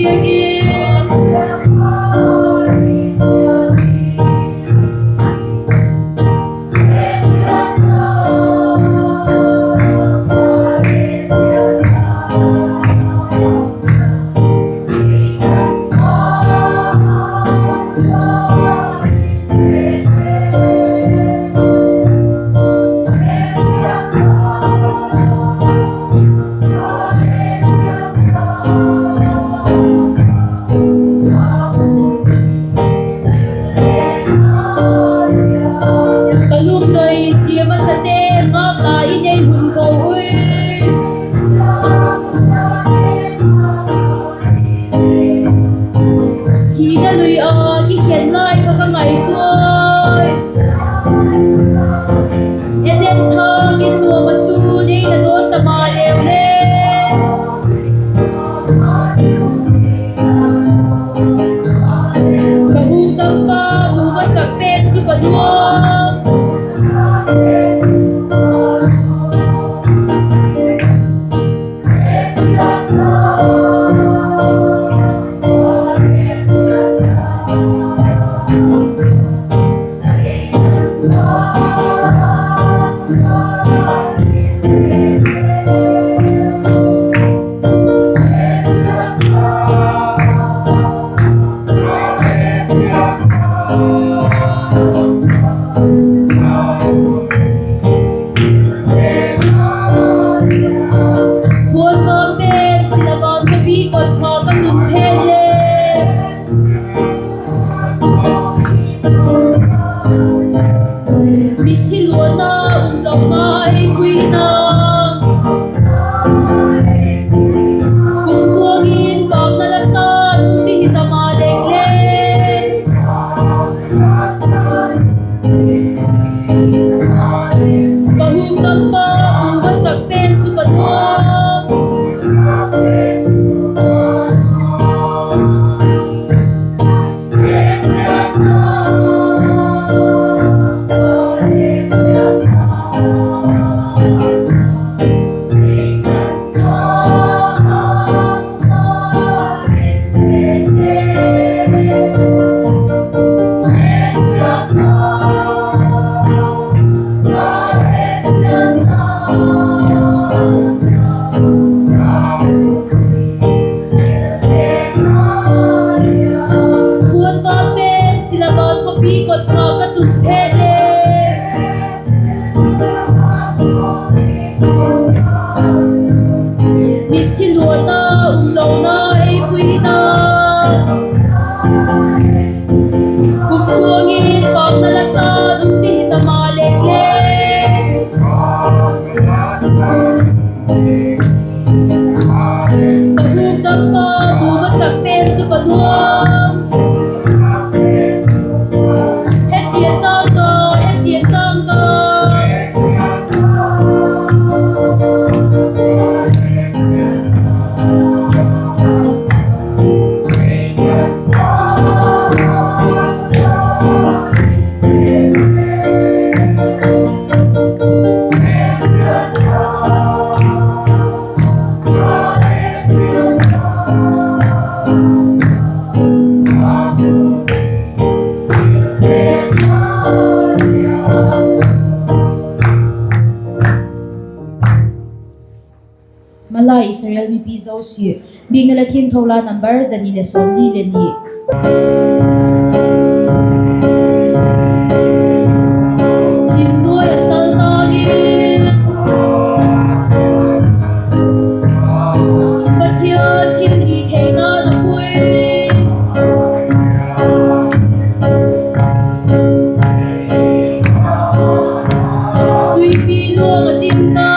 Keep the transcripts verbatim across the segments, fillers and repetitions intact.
Ka lungdoi chia masate ngâk la i nei hun ko ui. Thina lui a kikhen lai kha ka ngaitua. Eden thâng in nuam ah chun ei la dawn ta maleu le. Ka hukdampa mu masak pen chu ka nuam. Puan vang pen silava khawpi kot kha ka tun phet le. Mitthi luatna um lona ei puina. Kumtuang in pâkna la sa nung di hi ta maleng le. Ka hukdampa mu masak pen chu ka nuam. Puan vang pen silava khawpi kot kha ka tun phet le. Mitthi luatna um lona ei puina. Kumtuang in pâkna la sa nung di hi ta maleng le. Ka hukdampa mu masak pen chu ka nuam. He chian tâng ka, he chian tâng ka. Malai Israel mipi zosia, Biakna Leh Thiangtho La number za ni leh sawmli leh ni. Thim nuai ah saltang in, Pathian thilhitheina'n a pui. Tuipi luang a ding ta,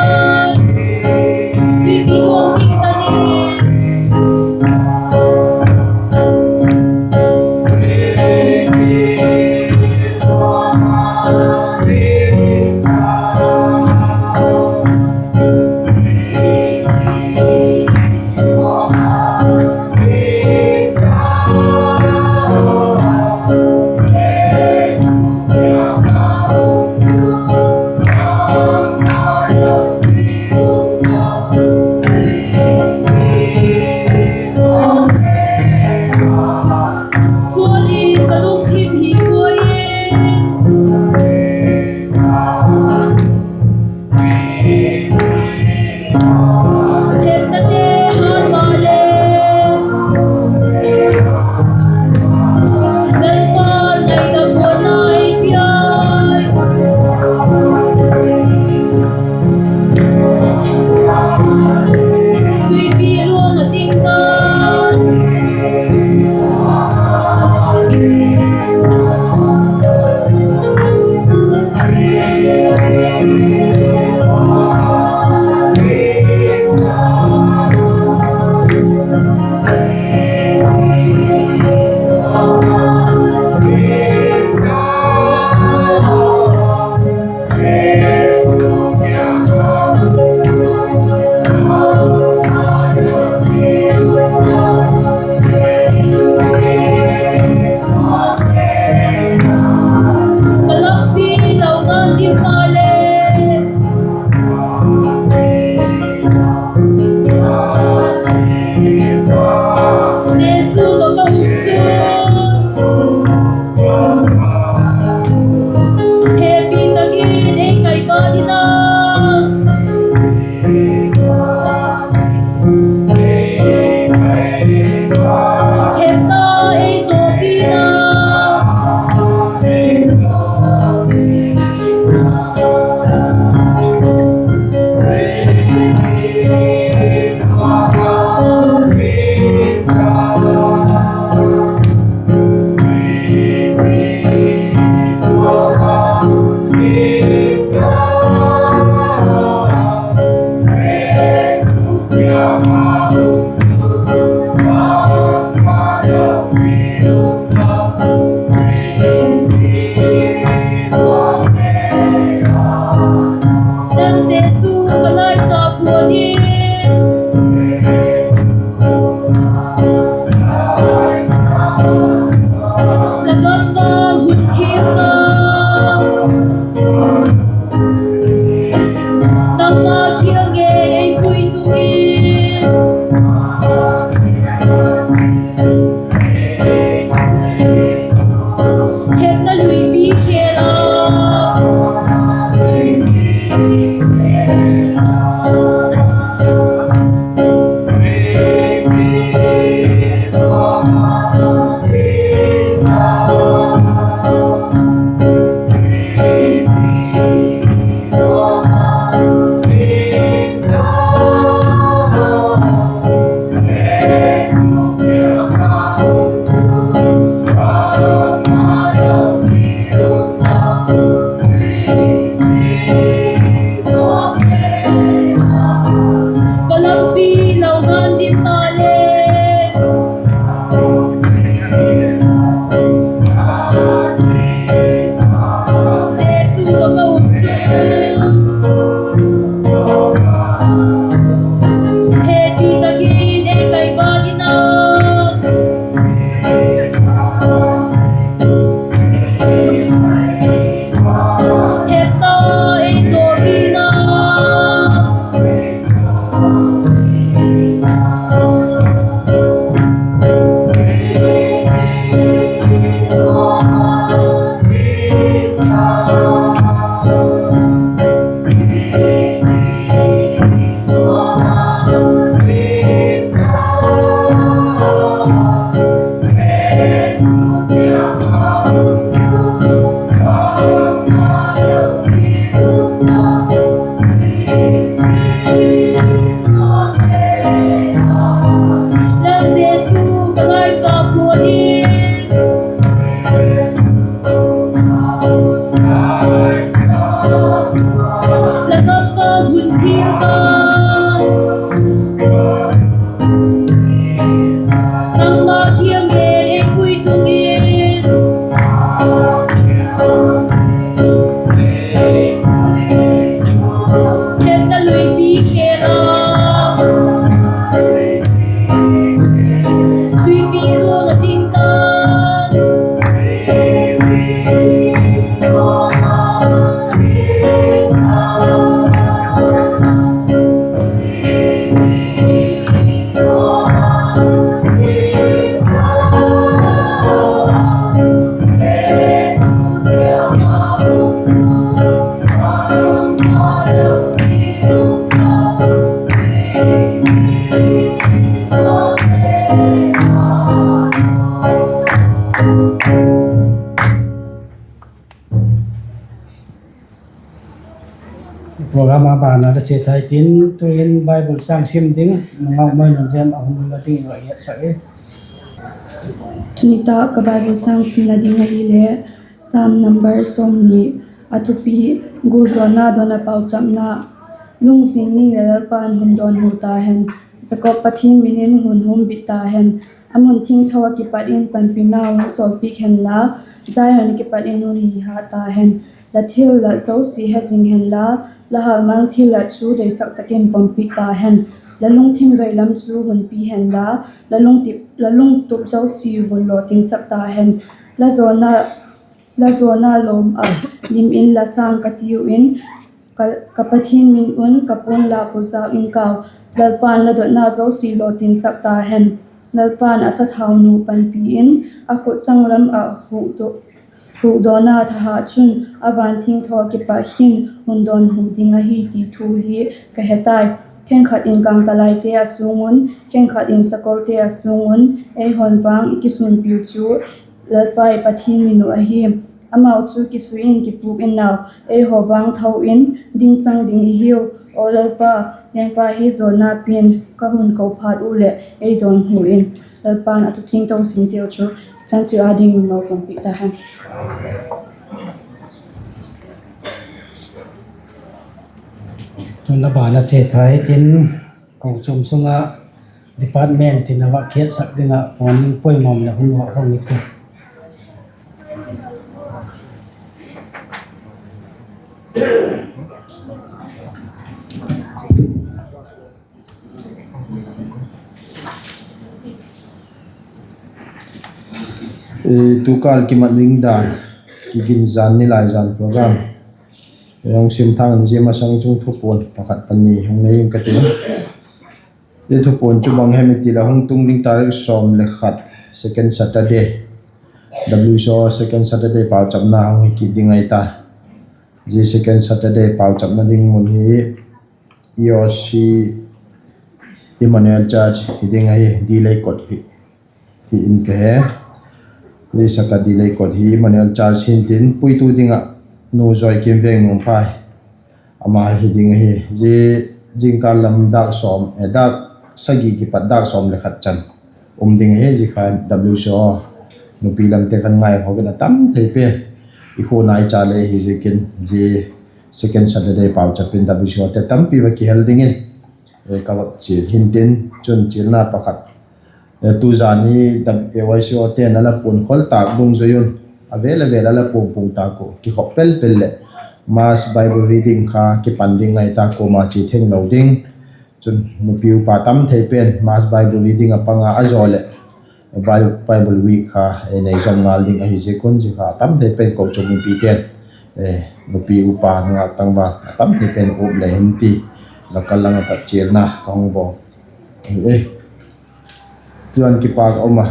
tuipi luang ding ta ni. Jesu tawh ka um chu, hepi tak in ei kaipa ding a, thepna ei zawpi ding a. Nang Jesu ka laichâk ua hi, la gam vang hun thil ka, nangma kiang ngei ei puitung in, thepna luipi khel a. Ka lampi lo ngan dim maleh, Jesu tawh ka um chu, hepi tak in ei kaipa ding a, thepna ei zawpi ding a. Nang Jesu ka laichâk ua hi, la gam vang hun thil ka, nangma kiang ngei ei puitung in, thepna luipi khel a, tuipi luang a ding ta. Program a ban a la chia thei tin, tu'hin Bible châng sim ding Nungak Mawi Nunzem a hung la dingin ka hiatsak e. Tuni tak ka Bible châng simna ding ahile Psalm number sawmni, a thupi: Guzawna don a pauchapna. Lungzing ning leh Lalpa'n hun dawnhu ta hen; Jakob Pathian min in hun humbit ta hen. A mun thiangtho ah kipat in panpina hun sawlpiak hen la, Zion ah kipat in hun hi ha ta hen. La thillat zosia he zing hen la, la hâlmang thillat chu doisak tak in pom piak ta hen. La lungthim doi lam chu hun pi hen la, la lungtup zosia hun lawtingsak ta hen. La zawna lawm ah lim in la sâng ka tiu in, ka Pathian min un ka puan lâk uh zau in kau. Lalpa'n la dotna zosia lawtingsak ta hen. Lalpa'n a sathau nu panpi in a khut changlam ah hukdawna thahat chun a van thiangtho kipat hin hun dawnhu ding ahi ti thu hi ka he tai. Khenkhat in kângtalaite a sung un, khenkhat in sakolte a sung un, eihaw'n vang i kisunpiu chu Lalpa i Pathian min uh ahi. Amau chu kisui in kipûk in au, eihaw vang tho in dingchang ding i hiu. Aw Lalpa, lengpa hi jawlna pia'n ka hun ko phat u leh ei dawnhu in. Lalpa'n a thu thiangtho simteu chu chanchin â dingin malsawmpiak ta hen. Tun a ban a chia thei tin, kochuam sung ah department tin a va khiatsak ding ah puan poimawm leh hun va hong i ti. Tukâl kimat ding dan, Kiginzan Nilaizan program hung sim thang in, zia masang chung thupuan pakhat pani hung nei ing ka tin. Zia thupuan chu bang hem i ti leh, hung tung ding tarik sawm le khat, second Saturday, W C O second Saturday pauchapna hung hi kit ding ahi ta. Zia second Saturday pauchapna ding mun hi E O C Emmanuel Church hi ding ahi, D. Leikot hi in ka he. Zia Saturday D. Leikot hi Emmanuel Church hintin, puitu ding ah Nu Zoikim Vengnuamphai, ama hi ding ahi. Zia zingkal lam dâk sawm, dâk sagi kipat dâk sawm le khat chan um ding ahi. Zia kha W C O nupi lamte khan ngaikhawk in a tam thei pen, i khua nai cha le hi ziakin, zia second Saturday pauchap in W C O te tampi va kihel dingin ka va chial hintin, chun chialna pakhat, tuzan hi Y C O te'n a la puan khol tâk dungzui un, a vêl a vêl a la puang pung tâk uh, kikhop pel pel leh mass Bible reading kha kipan ding ahi ta, kuama chia thenglo ding. Chun nupi upa tam thei pen mass Bible reading a pang a, a zaw leh Bible week kha ei nei zom ngal ding ahi ziak un, zia kha tam thei pen kochuam mipite'n, nupi upa nungak tangval a tam thei pen up le hin ti, local lang a pat chialna ka hung bawl ahi e. Tu'n kipak a um a,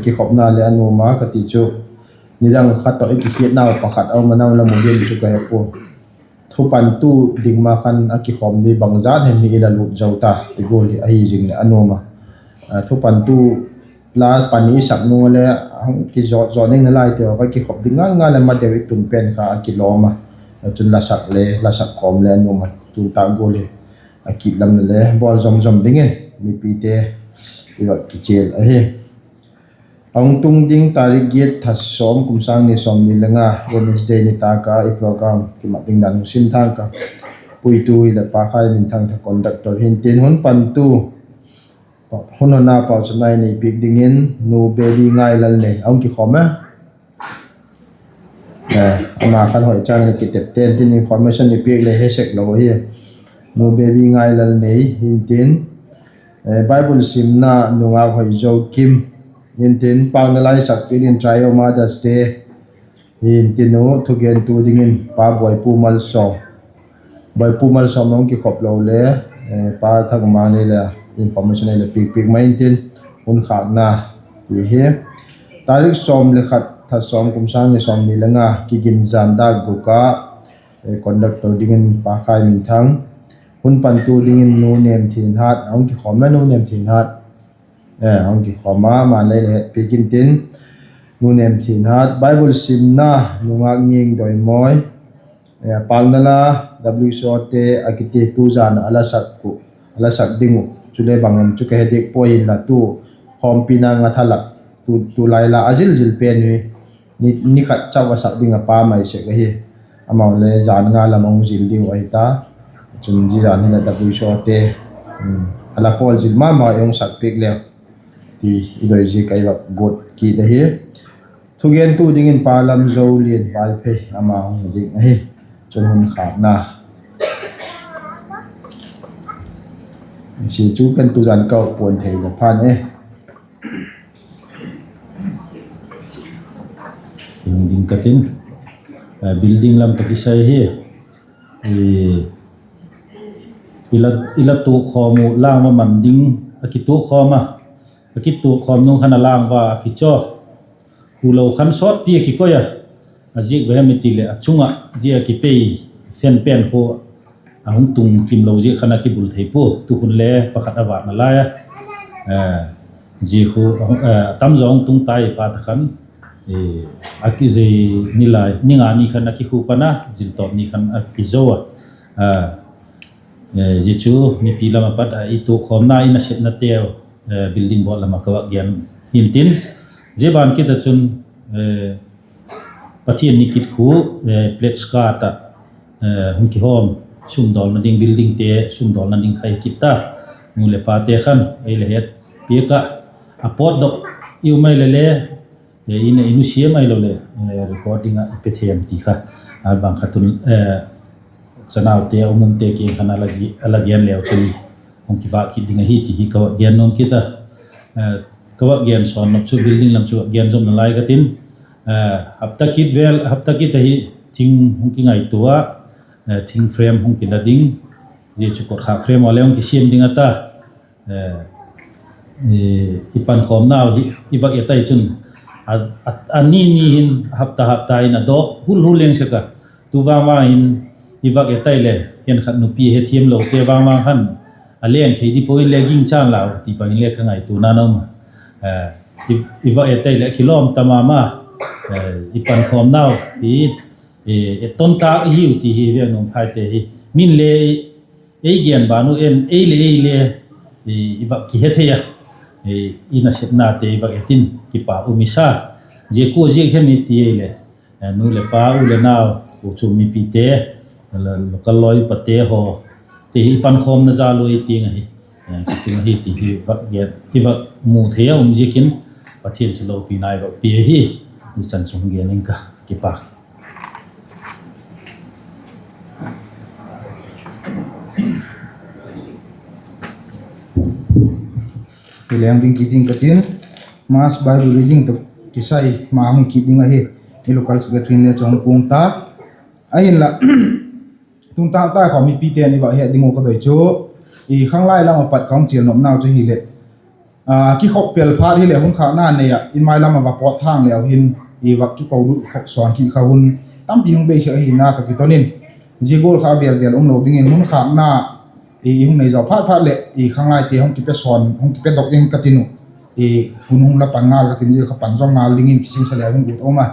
kikhopna leh a nuam a ka ti chu, nidang khat tawh i kikhiatnau pakhat a um a, nang la mu diam chu ka he pua. Thupantu ding ma khan a kikhawm di bang zat hem hi i la lut zo ta ti gual hi ahi zing leh a nuam a. Thupantu la pani i sak nung le, kizawt zawt ding nalai teu kha kikhop ding ngal ngal leh ma deu i tun pen kha a kilawm a. Chun la sak le, la sak khawm le a nuam a, tu tak gual hi a kit lam le le bawl zom zom dingin mipite i va kichial ahi. A hung tung ding tarik giat tha sawm kum sâng ni sawmni le nga, Wednesday nitâk a i program kimat ding dan hung sim thang ka. Puitu hileh Pa Khaiminthang tha conductor hintin, hun pantu, hun honna pauchapna i nei piak dingin Nu Baby Ngailal Nei a hung kikhawm e. Ama khan hoi chang in a kitep ten tin, information i piak le he sek lo ahi. Nu Baby Ngailal Nei hintin, Bible simna Nungak Hoizokim hintin, pâkna la i sak piak dingin Trio Mothers te hintin, u thugentu dingin Pa Boipu Malsawm, Boipu Malsawm a hung kikhop lo le, Pa Thangmang nei le information ei le piak piak mai intin, hun khâkna ti hi. Tarik sawm le khat tha sawm kum sâng ni sawmni le nga, Kiginzan dâk guk a conductor dingin Pa Khaiminthang, hun pantu dingin Nu Nemthinhat a hung kikhawm e, Nu Nemthinhat a hung kikhawm a, ama nei le het piak intin, Nu Nemthinhat. Bible simna Nungak Ngiang Doimawi, pâkna la W C O te a kiti tuzan a la sak ding uh, chule bang em chu ka he diak puai, hinla tu khawmpina nga thalak, tulai la a zil zil pen hi, ni khat chau a sak ding a pa mai sek ahi. Amau le zan nga lam a hung zil ding uh ahi ta. Chun zia zan hin a W C O te a la pawl zil ma ma i hung sak piak leu ti i doi ziak a i va guat kit ahi. Thugentu dingin Pa Lamzolian Vaiphei ama hung ding ahi. Chun hun khâkna si chu ken tuzan ka puan thei le phan e. Ding ka tin, building lam tawh kisai hi, i la tuak khawm uh, lam a man ding a kituak khawm a, A kituak khawm nung khan a lang va a kichaw, khu lo khan sawtpi a kikoi a. A ziak bang hem i ti leh a chung ah zia a kipei fan pen khu a hung tung kim lo ziak khan a kibul thei pua, tukhun le pakhat a vâkna lai a. Zia khu a tam zaw hung tung tai phat a khan, a kizei ni lai, ni nga ni khan a kikhu pan a, ziltawp ni khan a kizo a. Zia chu mipi lam a pat a i tuak khawmna, i nasepnateu, building board lam ah ka vak gen hintin, zia ban kit ah chun Pathian ni kit khu, pledge card ah hung kihawm, sumdawlna ding, buildingte sumdawlna ding kha hi kit ta. Nu leh pate khan ei le het piak ah, a pawtdok i um ai le le, in a i nusiam ahilo leh recording ah i pe thei em ti kha, a bang kha tun chanaute a um umte kiang khan a la gen leu chun hung kivâk kit ding ahi ti hi ka vak gen nuam kit a. Ka vak gen sawn nop chu building lam chu vak gen zomna lai ka tin, hapta kit ahi, thing hung kingaitua a, thing frame hung kila ding, zia chu kotkhâk frame a le hung kisiam ding a ta. I pankhawmnau hi i vak et ai chun, a ni ni hin, hapta hapta in a dawk hul hul leng sek a. Tu vang vang in i vak et ai leh khenkhat nupi hethiamlote vang vang khan a leng thei di pua in le gingchan lau ti bang in le ka ngaituana um a. I vak et ai leh a kilawm ta ma ma, i pankhawmnau hi, etton tâk i hiu ti hi veng nuam thaite hi, min le ei gen ban u en, ei le ei le i vak kihe thei a, i nasepnate i vak et in kipâk um i sa. Zia kua ziak hem i ti ai leh, nu leh pa, u leh nau, kochuam mipite, local lawi upate haw, ti hi i pankhawmna jal ua i tiang ahi, kitung ahi ti hi i vak mu thei a um ziakin, Pathian chu lopina i vak pia hi, i chan chung gen ing ka, kipâk. I leng ding kit ding ka tin, mass Bible reading tawh kisai ma hung hi kit ding ahi, i local secretary le chu hung puang ta. Ahinla, tun tâk tai khaw mipite'n i vak het ding uh ka doi chu, i khanglai lam ah pat ka hung chial nopnau chu hileh, kikhop pel phat hileh hun khâkna nei ah in mai lam ah va pawt thâng leu hin, i vak kiko lut khop sawn kit kha hun tampi hung bei sek ahina tawh kiton in, zia gual kha a vêl vêl umlo dingin hun khâkna i hung nei zaw phat phat leh i khanglaite hung kipe sawn, hung kipedok ding ka tin uh, hun hung la pan ngal ka tin, zia kha pan zom ngal dingin kisingsa leu hin ut a um a.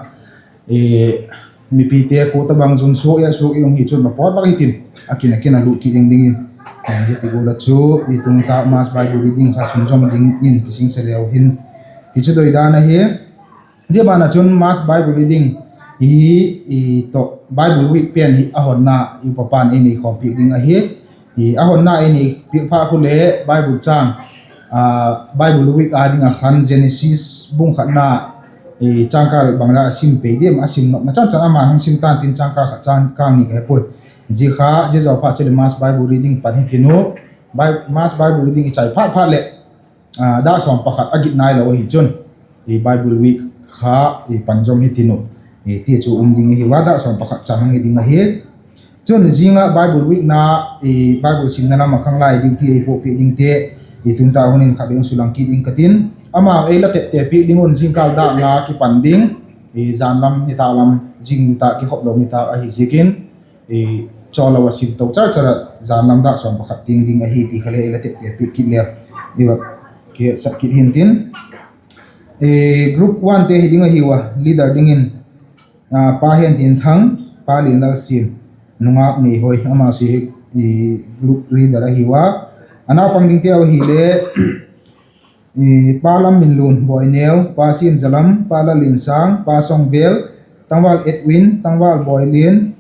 Mipite kua tabang zun suak e suak i um hi chun va pawt vak hitin, a kin a kin a lut kit ding dingin, hiti gual ah chu i tun tâk mass Bible reading kha sunzom dingin kisingsa leu hin, ti chu doi dan ahi. Zia ban ah chun mass Bible reading hi, tawh Bible week pen hi a honna i upa pa'n ei nei khawm piak ding ahi. A honna ei nei piak phat khu le Bible châng, Bible week â ding ah khan Genesis bung khatna, chângkâl bangla a sim pei diam, a sim nopna chan chan ama hung sim ta'n tin, chângkâl khat chângkâl ni ka he puai. Zia kha zia zaw phat chuleh mass Bible reading pan hitin u, mass Bible reading i chai phat phat leh, dâk sawm pakhat a git nailo ahi chun, Bible week kha pan zom hitin u, ti chu um ding ahi ua, dâk sawm pakhat chan hung hi ding ahi. Chun zing ah Bible week na, Bible simna lam ah khanglai duty ei puakpiak dingte, tun tâk hun in khat bêng sulang kit ding ka tin, amau ei la tepte piak ding un zingkâl dâk nga kipan ding, jan lam nitâk lam, zing nitâk kikhop lo nitâk ahi ziakin, chawlo a sim to char char ah jan lam dâk sawm pakhat tiang ding ahi ti kha le ei la tepte piak kit leu, i va kihetsak kit hintin. Group onete hi ding ahi ua, leader dingin, Pa Hentinthang, Pa Linlalsiam, nungâk Neihoi, amau si hi group leader ahi ua. A naupang dingteu ahile, Pa Lamminlun, Boineu, Pa Siamzalam, Pa Lalinsâng, Pa Songvel, Tangval Edwin, Tangval Boilian,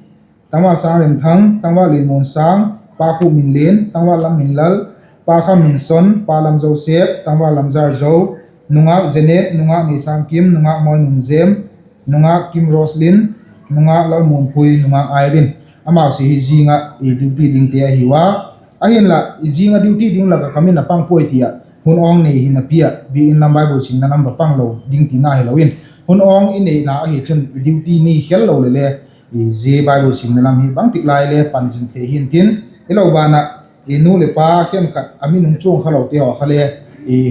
Tangval Sangrinthang, Tangval Linmunsâng, Pa Khuminlian, Tangval Lamminlal, Pa Khamminson, Pa Lamjosep, Tangval Lamjarzo, nungâk Janet, nungâk Neisângkim, nungâk Moinunjem, nungâk Kim Roslin, nungâk Lalmunpui, nungâk Irene. Amau si hi zing ah duty dingte ahi ua. Ahinla, zing ah duty ding lak ah ka min a pang puai ti ah, hun awng nei hin a pi ah, biakin lam Bible simna lam va pang lo ding tina hilo in, hun awng i neina ahi chun i duty ni khel lo leh le, zia Bible simna lam hi bangtik lai le pan zing thei hintin, hilo ban ah, i nu leh pa khenkhat a min hung chuang khalote haw kha le,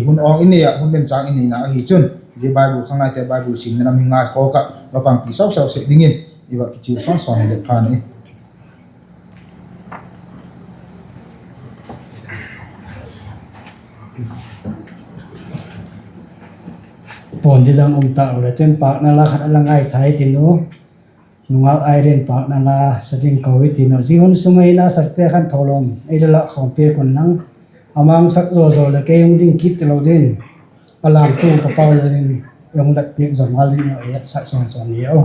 hun awng i nei ah, hun lemchâng i neina ahi chun, zia Bible khanglai te Bible simna lam hi ngaikhawk ah va panpi sau sau sek dingin i va kichial sawn sawn hi le phan i. Puan di dang um ta u le chun pâkna la khat a la ngai thei tin u. Nungak Irene pâkna la sa ding ko i tin u. Zia hun sung ah i la sakte khan thawlawm ei la lâk khawm piak un lang. A mangsak zaw zaw leh kei hung ding kit talo ding. A lamtu ka pau le ding, hung lat piak zaw ngal ding, ei sak sawn sawn ni u.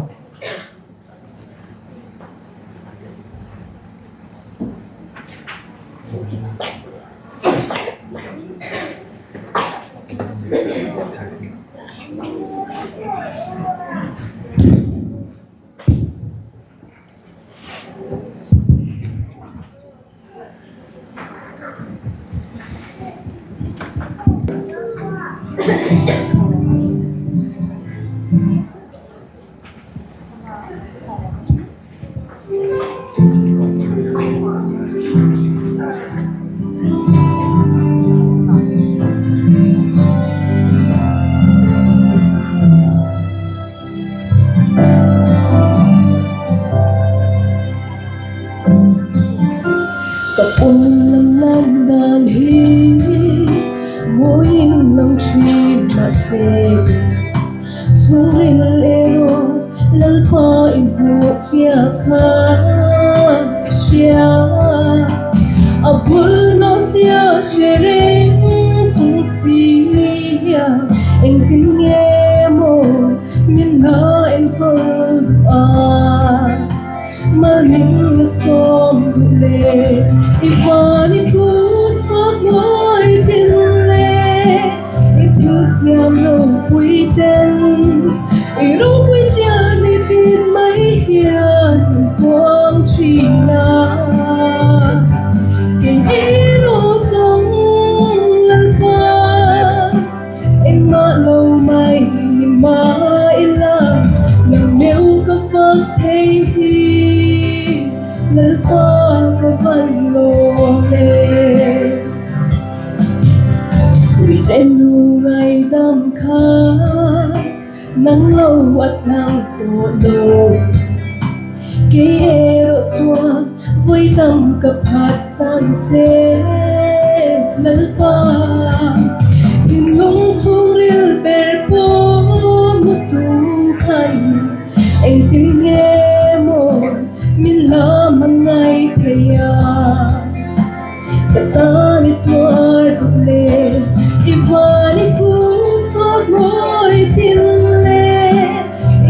Ka pum lam lam dan hi mu in lang thin ma se, chungril ero Lalpa in mu fia kha ka sia. A bul no sia shereng chung sia, engtin nge maw min la enkol du a, mal min la sawm du le, i van i kut chawk mawi tin le, i thilsiam ropui ten, i ropui zia ni tin mai hian puang thin a, kei ei ro zong Lalpa, engmah lo mai ni ma i la, nang neu ka vak thei hi, Lalpa ka van lo le. Ui le nu ngaidam kha, nang lo a tlang tawh lo. Kei ero chuan voi tam ka phat san che, Lalpa. Thinlung chungril ber pawm tu khan, engtin nge maw min la man ngai thei a, ka tan i tuar tu le, i van i kut chawk mawi tin le,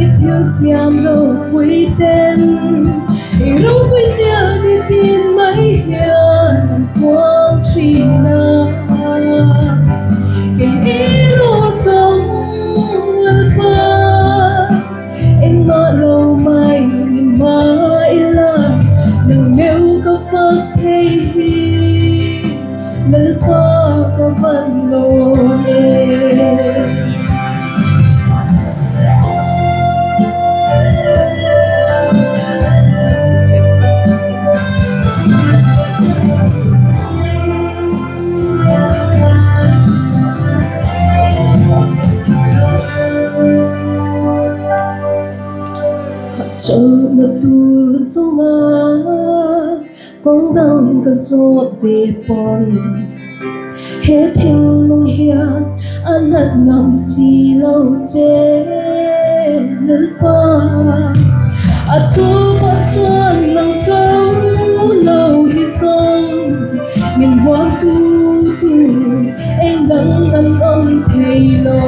i thilsiam ropui ten, i ropui zia ni tin mai hian puang thin a, kei ei ro zong Lalpa, engmah lo mai ni ma i la, nang neu ka vak thei hi, Lalpa ka van lo le. Chawlhna tur zong a, kawng dang ka zawt ve pawm, he thinlung hian a nat ngam si lo che, Lalpa. A tupa chuan nang cho lo hi zawng, min buang tu tu eng dang an awm thei lo.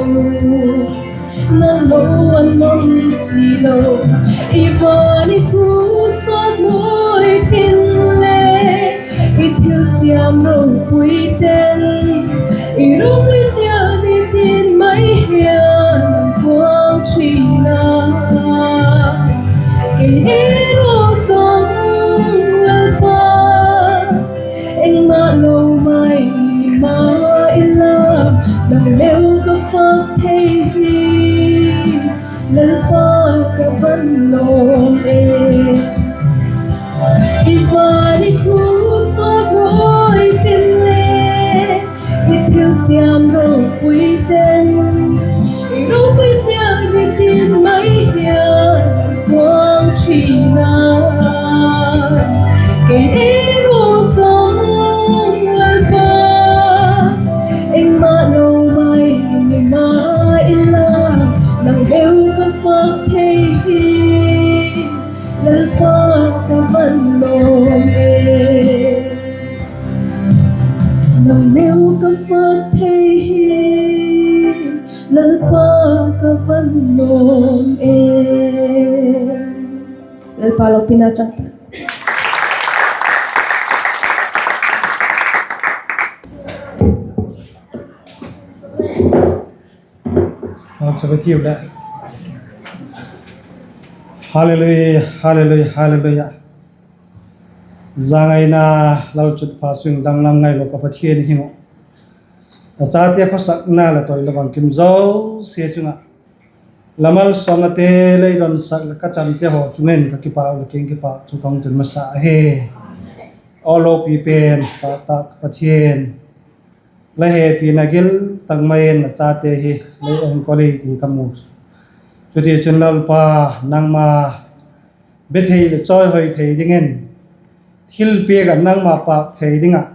Nang lo an awm si lo, i van i kut chawk mawi tin le, i thilsiam ropui ten, i ropui zia ni tin mai hian puang thin a, kei ei ro zong Lalpa, engmah lo mai ni ma i la, nang neu ka vak thei hi, Lalpa ka van lo e. I van i kut chawk mawi tin le, i thilsiam ro ka van nuam e. Lalpa lopina chang ta. Hallelujah, hallelujah, hallelujah, hallelujah. Zangaina lalchutpha chung danglam ngailo ka Pathian hing uh. A chate khawsakna leh toi leh bangkim zosia chung ah la malsawmnate lei donsak leh ka chante haw chung in ka kipâk uh leh kiang kipâk thu ka hung tun masa ahi. Aw lopi pen, taktak ka Pathian, la hepina gil tak mai in la chate hi lei enkawl hi ti ka mu. Chutichun Lalpa, nangma bethei leh chawihoi thei dingin, thilpiak ah nangma pâk thei ding ah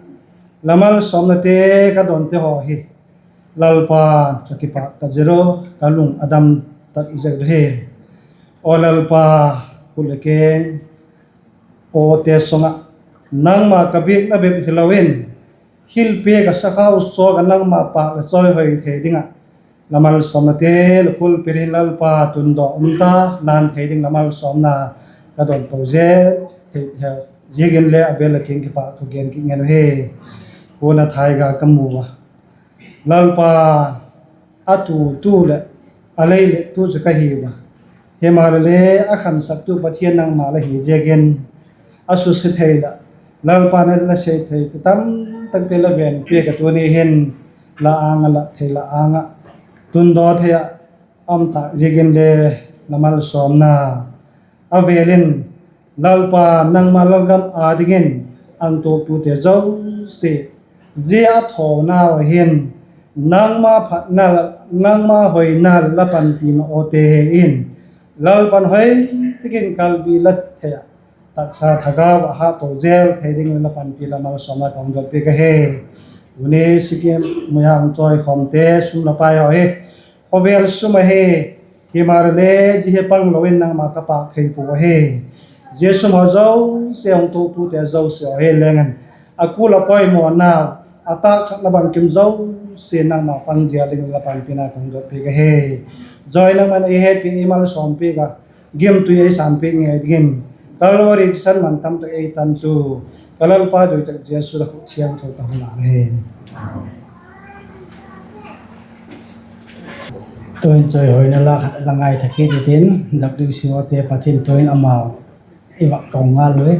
la malsawmnate ka donte haw hi Lalpa, ka kipâk tak zia lo, ka lung a dam tak zia lo hi. Aw Lalpa, khut leh keng, awte sung ah nangma ka biakna bep hilo in, thilpiak ah sakhau suak ah nangma pâk leh chawihoi thei ding ah la malsawmnate la pulpit hin Lalpa, tundaw um ta nan thei ding la malsawmna ka don to zel thei ziakin le a bel a kiang kipâk thu gen kit ngen uhi. Kuana thaiga ka mu a, Lalpa, a tu tu leh a lei leh tu chu ka hiu a, himaleh le a khansaktu Pathian nangma la hi ziakin, a susia thei lah, Lalpa, na la sei thei tamtakte la venpi ka tuni hin, la âng ah, la thei, la âng ah, tundaw thei ah a um tak ziakin le la malsawmna a vêl in, Lalpa, nangma lalgam â dingin a hung tuaktute zosia, zia a thawnau hin nangma phatna, nangma hoina leh la panpina awte he in, Lalpa'n hoi tak in kalbi la thei ah, taksa thagau ah hat to zel thei ding leh la panpi la malsawmna ka hung dot piak ahi. Tuni Sikkim mui ah hung chawikhawmte sum la pai haw hi khawvel sum ahi. Himaleh le zia hi panglo in nangma ka pâk thei pua ahi. Zia sum haw zosia hung tuaktute zosia haw hi leng in, a kul a poimawna, a tâksakna bangkim zosia nangma pang zel ding la panpina ka hung dot piak ahi. Zawi nangma'n ei hepi, ei malsawmpiak a, gimtui ei sânpiak ngei dingin, Calvary thisan man tam tak ei tantu ka Lalpa doi tak Jesu la khut thiangtho ka hung lân ahi. Tuin chawihoina la khat la ngaitha kit intin, W C O te pat in tuin amau i vak kawm ngal ui.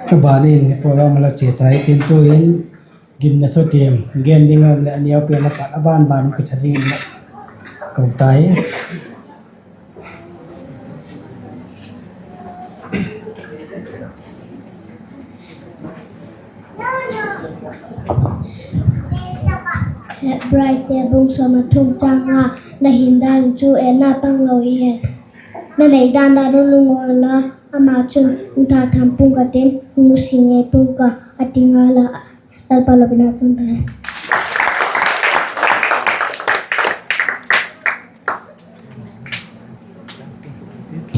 Ka ban in program a la chia tai tin, tu'hin ginna thutiam gen ding a um leh a neu pen a pat a ban ban kitha ding in ko tai. Hebraite bung sawm leh thum chang nga, na hindan chu etna panglo hi hen. Na neidan dan un lungawi la, ama chun hung thatham pung ka tin, hung nusia ngei pung ka, a ti ngal a. Lalpa lopina chang ta hen.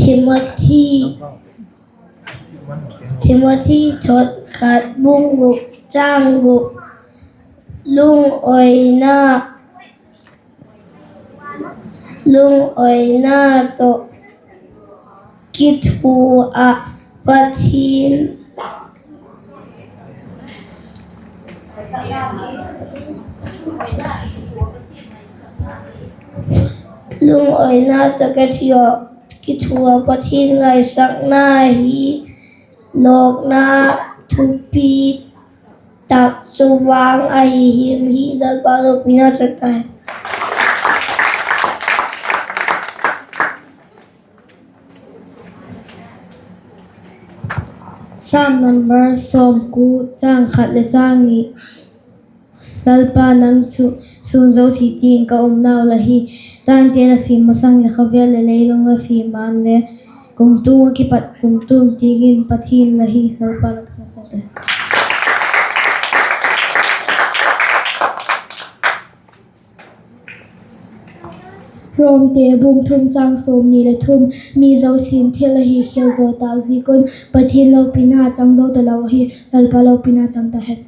Timothi, Timothi thot khat bung guk chang guk, lungawina, lungawina tawh kithuah Pathian, lungawina tawh kithuah, kithuah Pathian ngaisakna hi lawkna thupi tak chu vang ahi him hi. Lalpa lopina chang ta hen. Sam number sawmkua chang khat leh chang ni. Lalpa, nang chu sun zosia tiang ka umnau la hi. Tangte la sim masang leh khawvel leh leilung la sim man le, kumtuang ah kipat kumtuang tiang in Pathian la hi. Lalpa lopina chang ta hen. Romte bung thum chang sawmni leh thum, mi zosia'n thil a hi khial zaw tâk ziak un Pathian lopina chang zo talo hi. Lalpa lopina chang ta hen.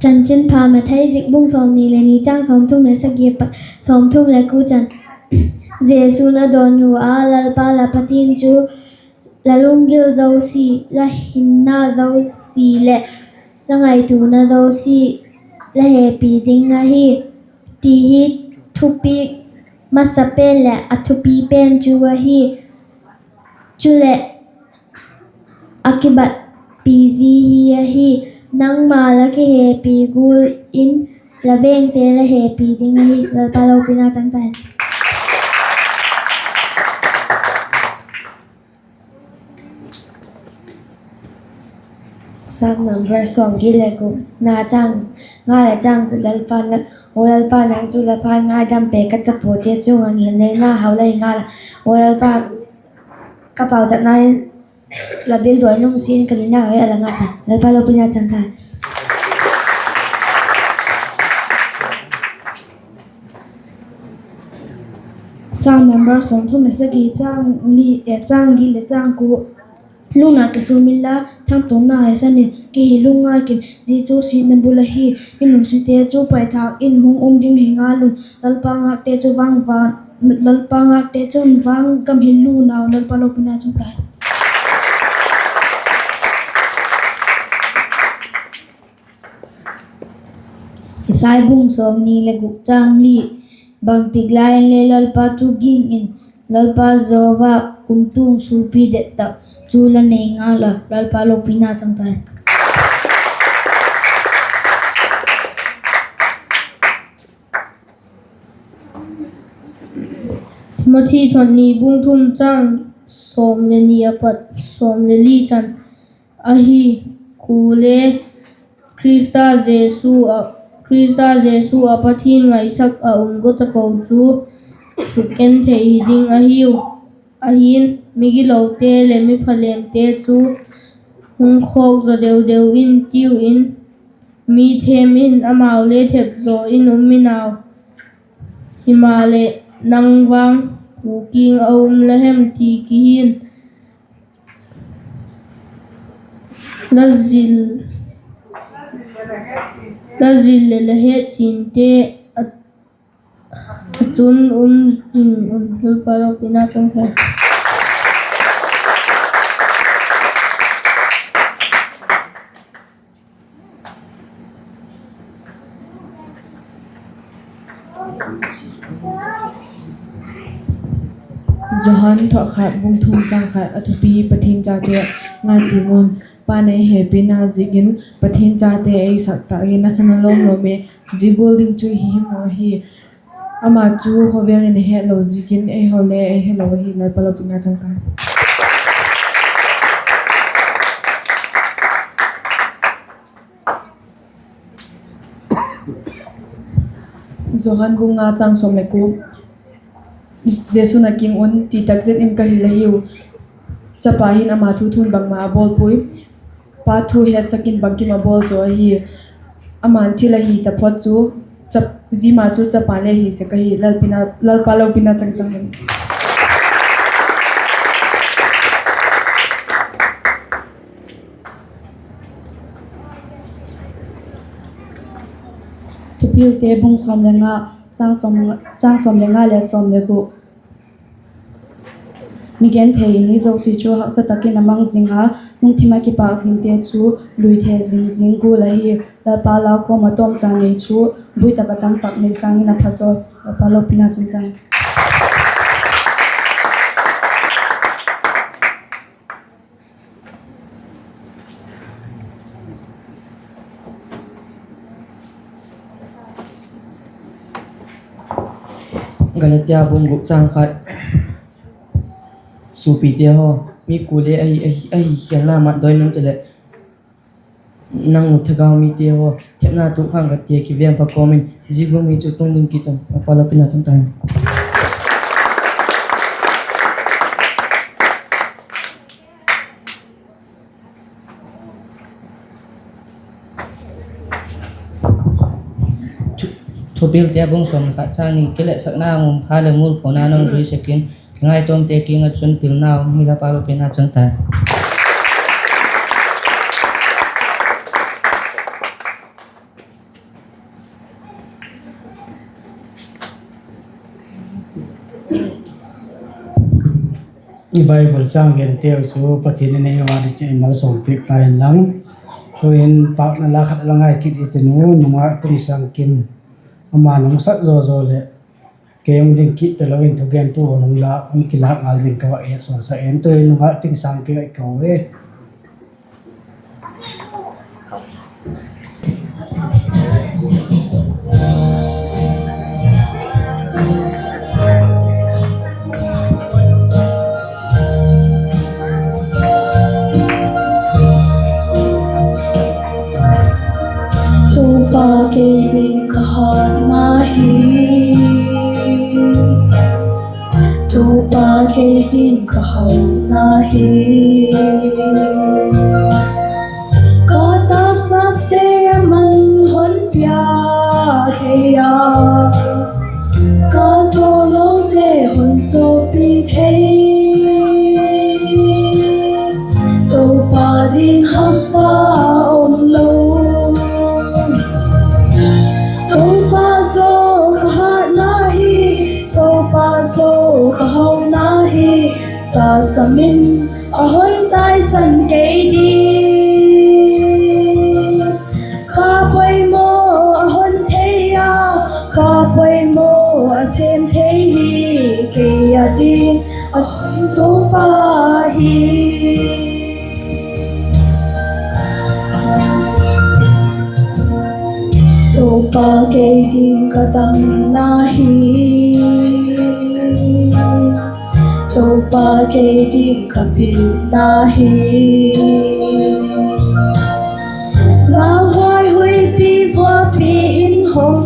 Chanchinpha Mathai ziak bung sawmni leh ni chang sawmthum leh sagi pat sawmthum leh kua chan. Jesu'n a dawnhu a, Lalpa la Pathian chu la lunggil zosia, la hinna zosia leh la ngaituana zosia la hepi ding ahi, ti hi thupiak masa pen leh a thupi pen chu ahi. Chuleh, a kibatpi zi hi ahi, nangma la kihepi gual in la vengte la hepi ding ahi. Lalpa lopina chang ta hen. Sam number sawmgiat leh gukna chang nga leh chang guk, Lalpa, Aw Lalpa, nang chu la pha ngaidam pe ka chapate chung ah ngilneina hau la hi ngal a. Aw Lalpa, ka pauchapna in la bil dawi nung sin ka nina hi a la ngat a. Lalpa lopina chang ta hen. Sam number sawmthum leh sagi chang li, eh, chang giat leh chang kua. Lungna kisûm inla, thangtawna haisan in, kihei lungngai kin, zia chu siatna bul ahi. I lungsiatte chu paithâk in hung um ding hi ngal un, Lalpa ngâkte chu vang vang, Lalpa ngâkte chun vang gam hin lu nau. Lalpa lopina chang ta hen. Isai bung sawmni leh guk chang li, bangtik lai in le Lalpa thu ging in, Lalpa Jehovah kumtuang suapi det tak chu la nei ngal a. Lalpa lopina chang ta hen. Timothi thot ni bung thum chang sawm leh ni a pat sawm leh li chan. Ahi, kule Khrista Jesu ah, Khrista Jesu ah Pathian ngaisak a um go tapo chu sukgenthei hi ding ahiu. Ahi'n, migilote leh mi phalemte chu hung khawk zaw deu deu in tiu in, mi thêm in amau le thep zaw in um in au. Himaleh, nang vang kua kiang a um la hem ti kihi'n, la zil, la zil leh la hetchiante a, a chun um zing un. Lalpa lopina chang ta hen. Johan thuak khat bung thum châng khat a thupi: Pathian chate ngai tiam un, Pa'n ei hepina ziakin Pathian chate ei sak ta hi, nasana lawm lawm e. Zia gual ding chu hi him ahi, ama chu khawvel in a hetlo ziakin eihaw le ei helo ahi. Lalpa lopina chang ta. Johan bung nga châng sawm le kua. Jesu'n a kiang un, Ti tak zet in ka hil ahiu, Chapa hin ama thu thun bangma a bawl puai; Pa thu hetsak in bangkim a bawl zaw ahi. Ama'n thil ahi taphot chu, zia ma chu Chapa le hi sek ahi. Lalpa lopina chang ta hen. Thupilte bung sawm le nga, châng sawm, châng sawm le nga leh sawm le guk. Migenthei in mi zosia chu haksa tak in a mang zing a, lungthim ah kipâk zingte chu lui thei zing zing gual ahi. Lalpa lau kawm ah tawmcha nei chu bui tak ah tam tak nei sâng in a pha zaw. Lalpa lopina chang ta. Galatia bung guk châng khat. Suapite haw, mi kuale ahi, ahi, ahi khialna mat dawi nuam taleh, nang u thagau mite haw, thepna tuak khang ka tia kiveng pha kawm in, zia gual mi chu tun ding kit un. Lalpa lopina chang ta hen. Thupilte bung sawm khat châng ni. Kiletsakna a um phat leh, mualphona nang zui sek in, kingaitawmte kiang ah chun pilna um hi. Lalpa lopina chang ta. I Bible châng genteu chu Pathian in ei ua di chi ei malsawm piak ta inlang. Tu'hin pâkna la khat la ngai kit i ti nu, nungak Tingsangkim, ama nungsak zaw zaw leh, kei hung ding kit talo in thugentu nung la hung kilâk ngal ding ka va etsaksak in, tu'hin nungak Tingsangkim i ko e. Toupa, kei ding ka hatna hi, Toupa, kei ding ka hatna hi. Ka taksakte man hon pia thei a, ka zawlote hon sawpi thei. Toupa ding haksa um lo, Toupa zaw ka hatna hi, Toupa zaw ka hatna hi. Tasam in a hon taisan kei ding, kha poimaw a hon thei a, kha poimaw a sêm thei hi, kei a ding a hon Toupa hi. Toupa, kei ding ka damna hi, Toupa, kei ding ka bitna hi. Lau huai huipi vuapi in hong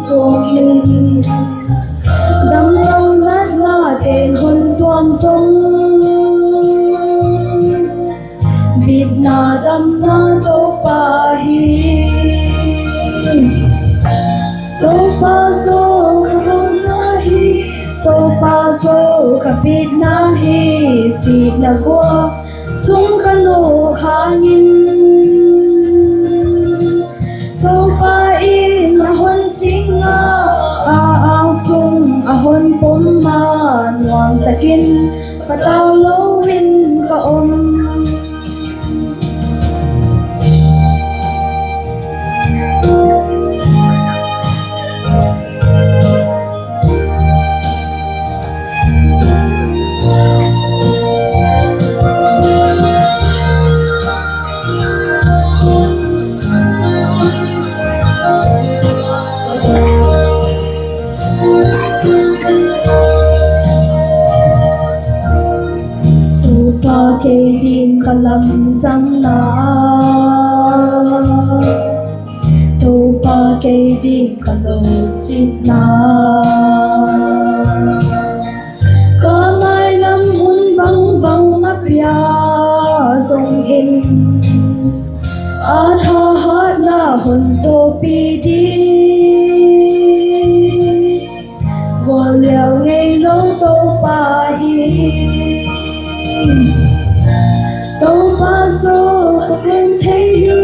tuak in, damlo natnate'n hon tuam zong, bitna damna Toupa hi. Toupa zaw ka hatna hi, Toupa zaw ka bitna hi. Sitna gua sung ka nûk hang in, Toupa in a hon ching a, a âng sung a hon pom a, nuam tak in patau lo in ka um. na, Toupa kei ding ka lo chitna. Ka ngai lam hun bang bang a pia zong in, a thahatna hun zopi ding, vual liau ngei lo Toupa hi. Toupa chu a sêm thei hi,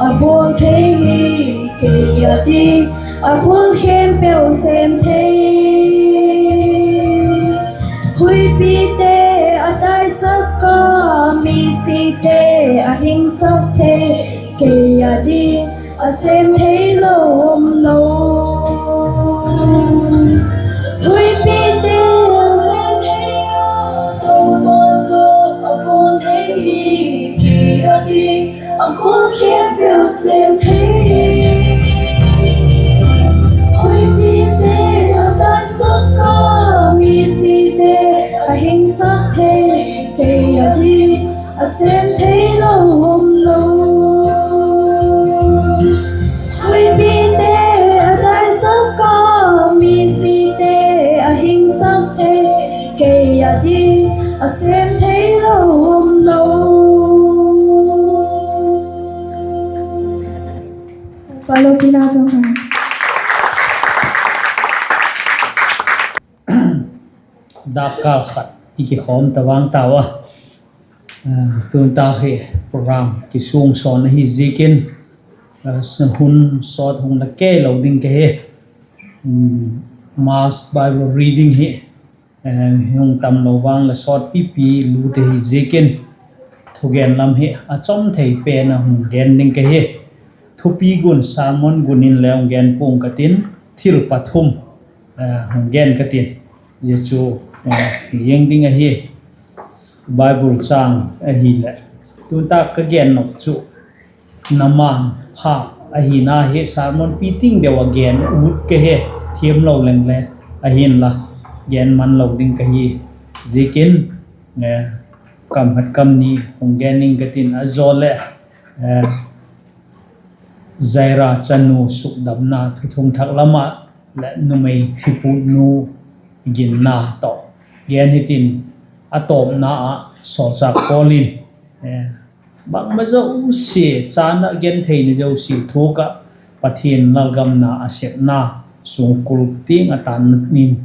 a bawl thei hi, kei a ding a gual khempeuh sêm thei. Huipite a taisak a, misite a hingsak thei, kei a ding a sêm thei lo um lo. Huipite a sêm thei a, Toupa chu a bawl thei hi, kei a ding a gual khempeuh sêm thei. Huipite a taisak a, misite a hingsak thei, kei a ding a sêm thei lo um lo. Huipite a taisak a, misite a hingsak thei, kei a ding a sêm thei lo um lo. Pa lopina chu dakkal khat i kikhawm ta vang tau a, tun tak hi program kisung sawn ahi ziakin, hun sawt hung la kei lo ding ka hi. Mass Bible reading hi hung tam lo vang la sawt pipi lut ahi ziakin, thugen lam hi a chawm thei pen a hung gen ding ka hi. Thupi gun, sermon gun in le hung gen pua'ng ka tin, thil pathum hung gen ka tin, zia chu i en ding ahi. Bible châng ahileh, tun tak ka gen nop chu Naaman pha ahina hi sermon pi ting deu a gen ut ka hi, thiamlo leng le, ahinla gen man lo ding ka hi ziakin, kam khat kam ni hung gen ding ka tin, a zaw leh Jaira chanu sukdamna thuthung thak lam ah leh numei thiputnu ginna tawh gen hitin, a tawpna ah sawlchâk Paul in bangma zosia, chan ah gen theina zosia thuak ah Pathian lalgam na a sepna sungkul tiang a tan in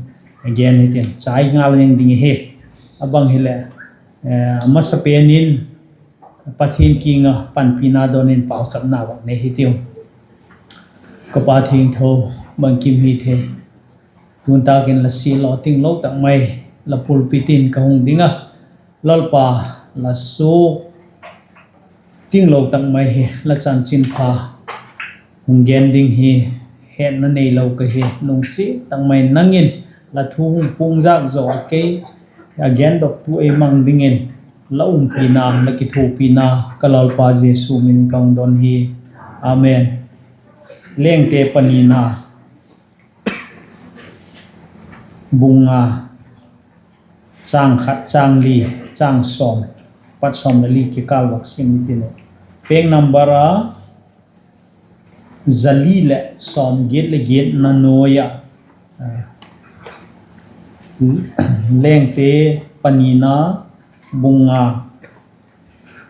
gen hitin, chai ngal ning ding hi. A bang hileh, a masapen in Pathian kiang ah panpina dawn in pauchapna vak nei hitiu. Ka Pa thiangtho, bangkim hi thei, tun tak in la siat law tinglo tak mai la pulpit in ka hung ding a, Lalpa, la suak tinglo tak mai hi la chanchinpha hung gen ding hi hetna neilo ka hi, lungsiat tak mai nang in la thu hung puangzak zaw a, kei a gendoktu ei mang dingin la umpina, la kithuapina ka Lalpa Jesu min ka hung don hi. Amen. Lengte panina, bung nga, châng khat, châng li, châng sawm, pat sawm leh li kikâl vak sim i tin uh. Page number a za li leh sawm giat leh giatna nuai ah, Lengte panina, bung nga,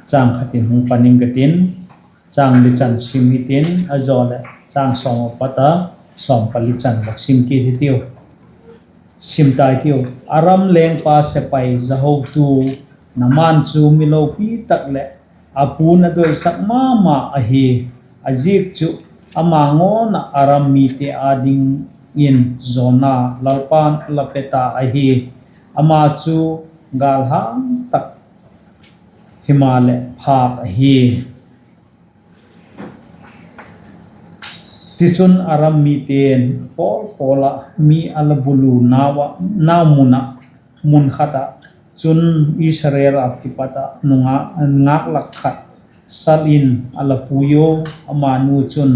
châng khat in hung pan ing ka tin, châng li chan sim hitin, a zaw leh châng sawm a pat a sawm pali chan vak sim kit hitiu. Sim tai tiu. Aram lengpa sepai zahotu Naaman chu mi lopi tak leh a pu'n a doisak ma ma ahi. A ziak chu ama ngawn ah Aram mite â dingin zawna Lalpa'n a la pe ta ahi. Ama chu gâlhang tak himaleh phâk ahi. Tichun Aram mite'n pawl pawl ah mi a la bulu nau ah, nau mun ah, mun khat ah chun Israel ah kipat ah nungâk, ngâklak khat sal in a la pui ua, amanu chun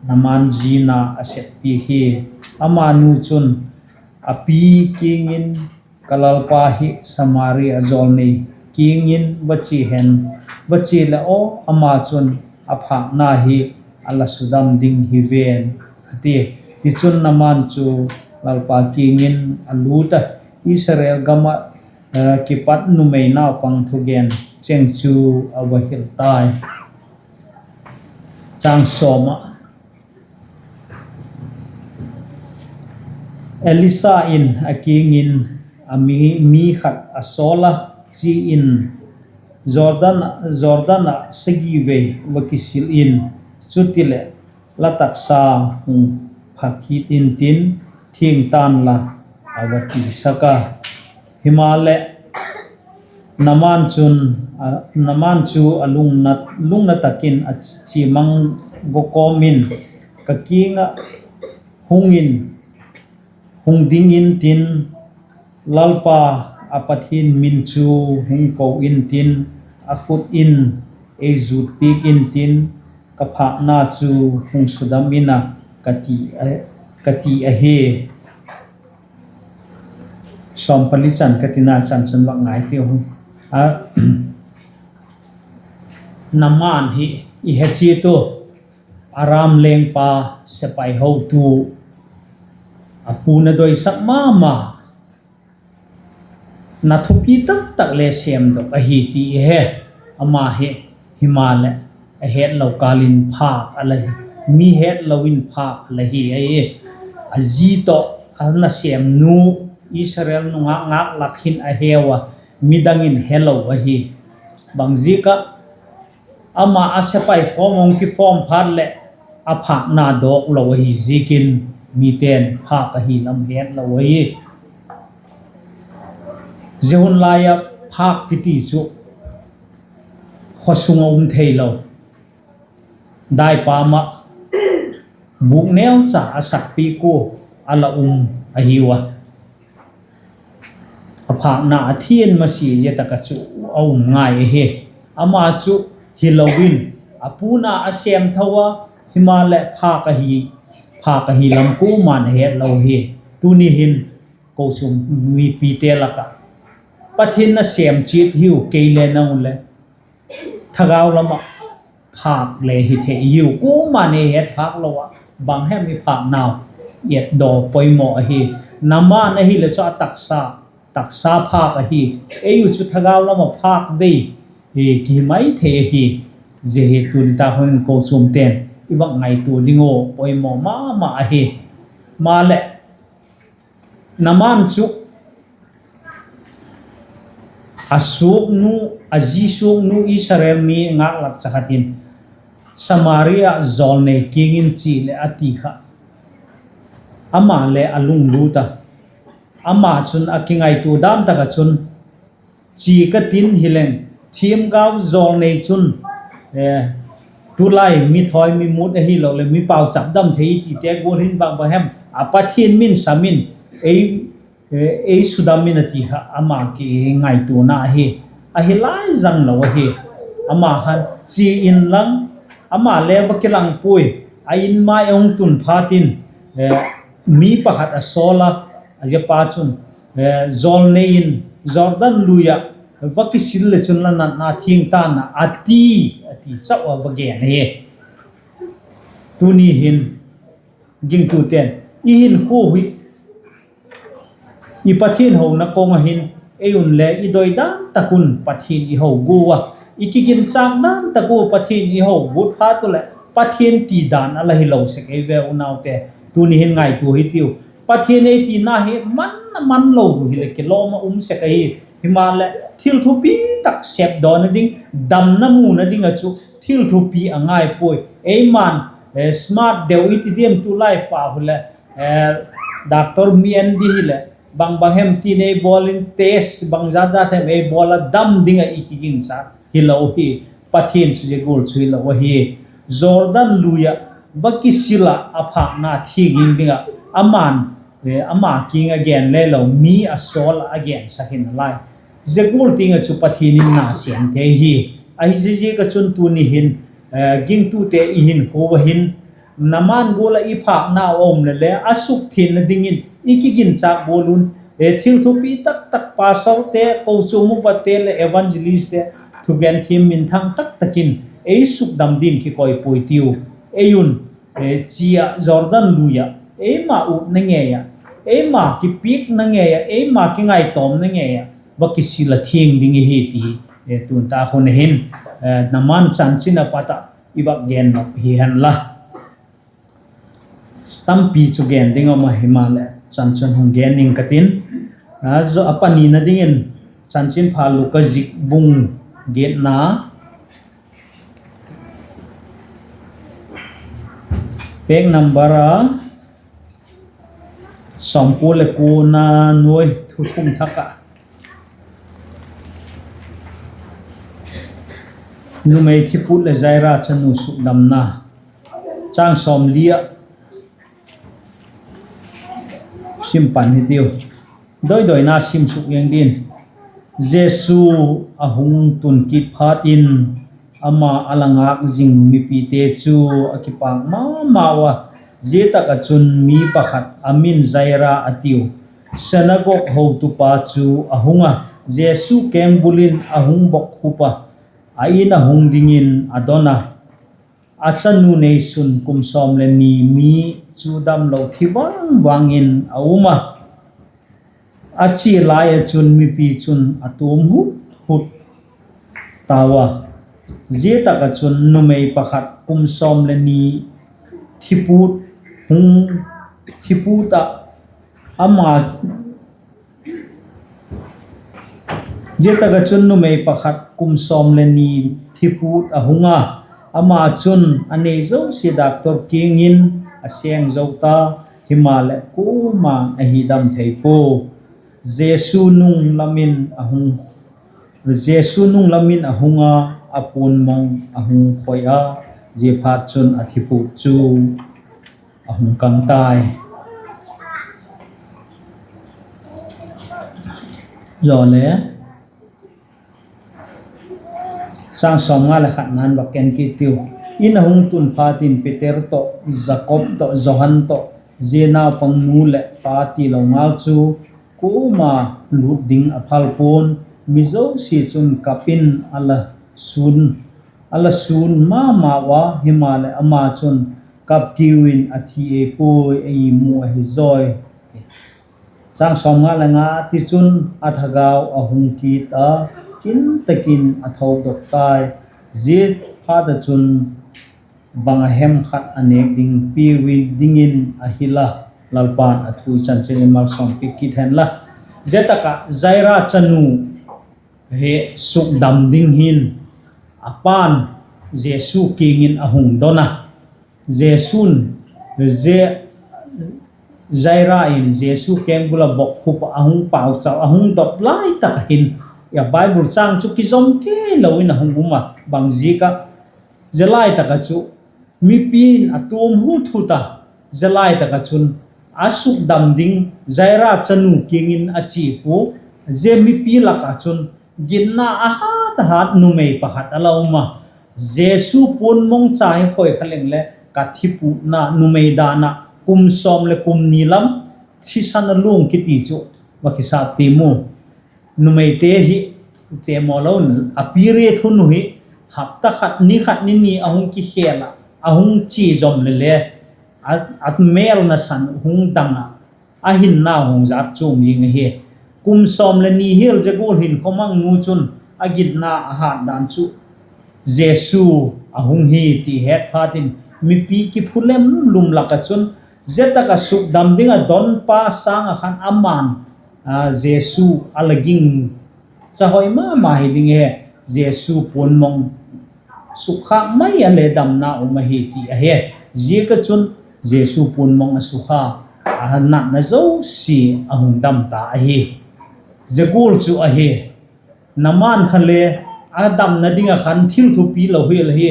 Naaman zina a seppiak hi. Amanu chun a pi kiang in, Ka lalpa hi Samari a jawlnei kiang in va chia hen, va chia leh aw, ama chun a phâkna hi a la sudam ding hi ven, a ti. Tichun, Naaman chu Lalpa kiang in a lût a, Israel gam ah kipat numei naupang thugen cheng chu a va hil tai. Chang sawm ah, Elisha in a kiang in, a mi, mi khat a sawl a, chia in, Jordan, Jordan ah sagi vei va kisil in, chutileh la taksa hung pha kit intin, thiang ta'n la, a va tisak a. Himaleh, Naaman chun, a, Naaman chu a lungna, lungna tak in a chia mang go kawm in, ka kiang ah hung in, hung ding intin, Lalpa a Pathian min chu hung ko intin, a khut in ei zutpiak intin, ka phâkna chu hung sudam in a, ka ti, ka ti ahi. Sawm pali chan ka tina chan chun vak ngai tiu. A, Naaman hi i he chiat u, Aram lengpa sepai hotu, a pu'n a doisak ma ma, na thupi tak tak le sêmdok ahi ti i he. Ama hi, himaleh, a hetlo kâl in phâk a la hi, mi hetlo in phâk a la hi ahi. A zi tawh a nasêmnu Israel nungak ngâk lak hin a heu a, midang in helo ahi. Bangziak ah, ama a sepai form hung kiform phat leh a phâkna dawk lo ahi ziakin, mite'n phâk ahi lam hetlo ahi. Zia hun lai ah phâk kiti chu khawsung ah um theilo, daipam ah bûk neucha a sakpiak ua a la um ahiu a. A phâkna a thian masia zia tak ah chu a um ngai ahi. Ama chu hilo in, a pu'n a sêmtho a, himaleh phâk ahi, phâk ahi lam kuama'n a hetlo hi. Tuni hin, kochuam mipite lak ah, Pathian nasêm chiat hiu, kei le nang u leh thagau lam ah phâk le hi thei hiu, kuama'n ei het phâk lo ah, bang hem i phâknau etdaw poimaw ahi. Naaman ahileh chu a taksa, taksa phâk ahi. Ei u chu thagau lam ah phâk vei, kihi mai thei ahi. Zia hi tuni tak hun kochuamte'n i vak ngaitua ding uh poimaw ma ma ahi. Maleh, Naaman chu a suaknu, a zi suaknu Israel mi ngâklak cha khat in Samaria jawlnei kiang in chia leh a ti kha, ama le a lunglut a. Ama chun a kingaitua dan tak ah chun, chia ka tin hileng, thiamgau jawlnei chun, tulai mi thawi mi mût ahiloleh mi pauchap dam thei i tite gual hin bang bang hem, a Pathian min sam in, ei sudam in a ti kha, ama kingaituana ahi. Ahi lai zang lo ahi. Ama khan chia inlang, ama le va kilang puai, a in mai a hung tun phat in, mi pakhat a sawl a, a ziapa chun, jawlnei in Jordan lui ah va kisil leh chun la natna thiang ta'n a, a ti, a ti chau a va gen ahi. Tuni hin, gingtute'n, i hinkhua hi, i Pathian hona kawng ah hin, ei un le i doi dan tak un Pathian i ho gua a, i kiginchâk dan tak ua Pathian i ho guat phat u leh Pathian ti dan a la hilo sek ei ve unaute. Tuni hin ngaitua hi tiu. Pathian ei tina hi man a man lo hileh kilawm ah um sek ahi. Himaleh thil thupi tak sepdawna ding, damna muna ding ah chu thil thupi a ngai puai. Eima'n smart deu i ti diam, tulai pau hileh, doctor mi en di hileh, bang bang hem tin ei bawl in, test bang zat zat hem ei bawl a, dam ding ah i kiginchâk hilo hi. Pathian chu zia gual chu hilo ahi. Jordan lui ah va kisil ah a phâkna thiang ding ah, ama'n, ama kiang a gen le lo, mi a sawl ah a gensak hi nalai. Zia gual tiang ah chu Pathian in na sêm thei hi. Ahi ziaziak ah chun tuni hin, gingtute i hinkhua ah hin, Naaman gual ah i phâkna a um leh le a sukthianna dingin i kiginchâk gual un, thil thupi taktak pastorte, kochuam upate leh evangelistte thugen thiam minthang taktak in ei sukdam din kikoi puai tiu. Ei un, chia Jordan lui ah, eima utna ngei ah, eima kipiakna ngei ah, eima kingaitawmna ngei ah va kisil a thiang ding ihi ti, tun tak hun a hin, Naaman chanchin a pat ah i vak gen nop hi hen la. Tampi chu gen ding um a, himaleh chanchin hung gen ning ka tin. A panina dingin Chanchinpha Luka zik bung giatna, page number a sawmkua leh kuana nuai, Thuthung Thak ah numei thiput leh Jaira chanu sukdamna, chang sawmli ah sim pan hitiu. Doidoina sim suk ing din. Jesu a hung tun kit phat in, ama a la ngâk zing mipite chu a kipâk ma mau a. Zia tak ah chun mi pakhat a min Jaira a tiu, sinagog hotupa chu a hung a, Jesu kengbul in a hung bokkhup a, a in a hung dingin a don a. A chanu neisun kum sawm leh ni mi chu damlo thi vang vang in a um a. A chia lai ah chun mipi chun a tuam hut hut tau a. Zia tak ah chun numei pakhat kum sawm leh ni thiput hung, thiput ah ama Zia tak ah chun numei pakhat kum sawm leh ni thiput a hung a, ama chun a nei zosia doctor kiang in a seng zo ta, himaleh kuama'n a hi dam thei pua. Jesu nung lam in a hung, Jesu nung lam in a hung a, a puan mong a hung khoi a, ziaphatchun a thiput chu a hung kang tai. Zaw le, chang sawmnga leh khatna'n va ken kit tiu. In a hung tun phat in Peter tawh, Jakob tawh, Johan tawh, zia naupangnu leh pa tilo ngal chu kuama lût ding a phal pua'n, mi zosia chun kap in a la sûn, a la sûn ma mau a, himaleh ama chun kap kiu in a thi ei puai, ei mu ahi zawi. Chang sawmnga leh nga, tichun a thagau a hung kit a, kin tak in a thodok tai. Ziaphat ah chun bang a hem khat a nêk ding piu dingin a hil a, Lalpa'n a thu chanchin ei malsawmpiak kit hen la. Zia tak ah Jaira chanu hi sukdam ding hin a pa'n Jesu kiang in a hung don a. Jesu'n, zia Jaira in Jesu kengbul ah bokkhup ah a hung pauchap, a hung dot lai tak ah hin, a Bible chang chu kizom kei lo in a hung um a, bang ziak ah, zia lai tak ah chu mipi'n a tuam hut hut a, zia lai tak ah chun a sukdam ding Jaira chanu kiang in a chia pua, zia mipi lak ah chun ginna a hat a hat numei pakhat a la um a. Jesu puan mong cha hi khoi kha leng le ka thiputna, numei dan ah kum sawm leh kum ni lam thisan a luang kiti chu va kisap ti mu. Numeite hi temo lo in a period hun uh hi hapta khat, ni khat ni ni a hung kikhel ah, a hung chia zom le le, a, a mêl nasan hung dang ah, a hinna hung zat chuam zing ahi. Kum sawm leh ni hial zia gual hin khawmangnu chun a ginna a hat dan chu Jesu a hung hi ti het phat in mipi kiphulem lum lak ah chun, zia tak ah sukdam ding a donpa sâng ah khan ama'n, a, Jesu a la ging cha hoi ma ma hi ding e. Jesu puan mong sukkhâk mai a le damna um ahi ti ahi. Ziak ah chun Jesu puan mong a sukha, a natna zosia a hung dam ta ahi. Zia gual chu ahi. Naaman kha le a damna ding ah khan thil thupi lo hial ahi.